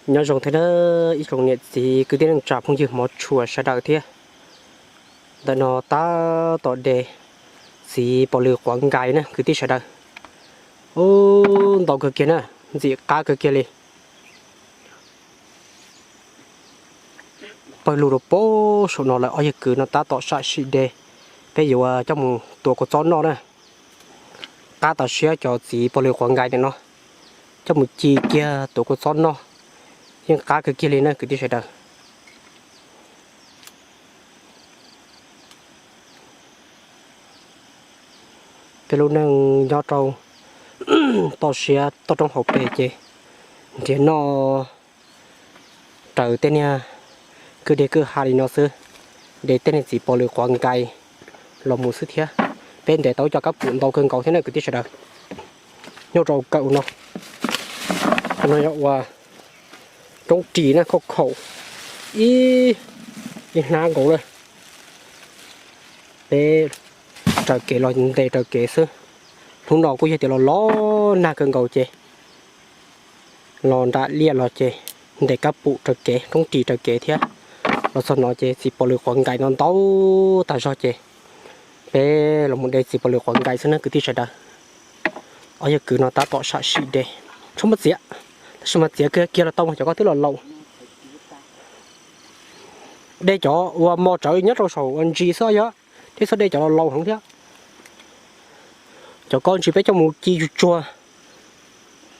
Nyob zoo thiab na ib tsoom niam txiv kwv tij neej tsa phooj ywg hmov tshua sawv daws thiab. Ntawm no tab tom de txiv pos lwm quav nkais na kwv tij sawv daws. Ub, ntau kawg kiag na, ntxim qab kawg kiag li. Pawg lug rau pem saum no lawm, ob yawg kwv no tab tom sam sim de, peb yuav coj mus tuav kua txob noj na. Qab tas siab cov txiv pos lwm quav nkais ntawm no, coj mus ci kiag tuav kua txob noj, yeej qab kawg kiag li na kwv tij sawv daws. Peb lub neej nyob rau toj siab toj roob hauv pes ces nrhiav noj raws tej niag kwj deg kwj ha li no xwb, de tej niag txiv pos lwm quav nkais los mus xwb thiab. Peb ntes tau cov kab pum ntau kawg nkaus thiab na kwv tij sawv daws. Nyob rau kawm no, no yog ua roob ris na, khauj khaum ib, ib hnab nkaus na. Peb raws kev los ntes raws kev xwb. Hnub no kuj yog tias los los nag kawg nkaus ces los nram liaj los ces ntes kab pum raws kev, roob ris raws kev thiab. Los txog no ces txiv pos lwm quav nkais no ntau tag zog ces peb los mus de txiv pos lwm quav nkais xwb na kwv tij sawv daws. Ob yawg kwv no tab tom sam sim de, tsis muaj txiav, tab sis mas txiav kiag kiag los tau mas cov ko twb los laus. De cov uas mos tsawv nyob rau saum ua ntsis xwb yog, thiab txhob de cov los laus heev thiab. Cov ko ntsis peb coj mus ci tsuag tsuag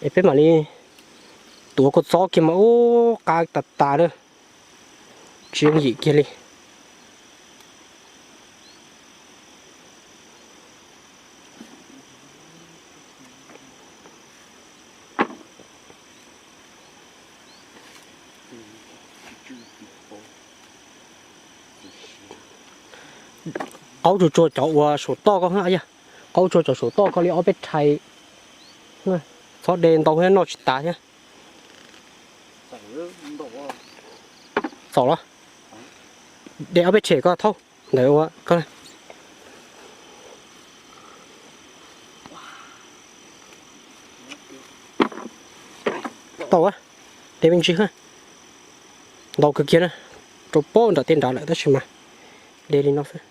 es peb mam li tuav kua txob kiag mas ub qab tas tas na, tsis yooj yim kiag li. Qaub tsuag tsuag cov uas saum toj ko, qaub tsuag cov saum toj ko li ob peb rhais, txhob de ntau thiab noj tsis tas thiab. Txaus los, de ob peb rhais ko thauj ntawd ua ko. Tau, de me ntsis, ntau kawg kiag na, rau pem nram tej nrad lawm tab sis mas de li no xwb.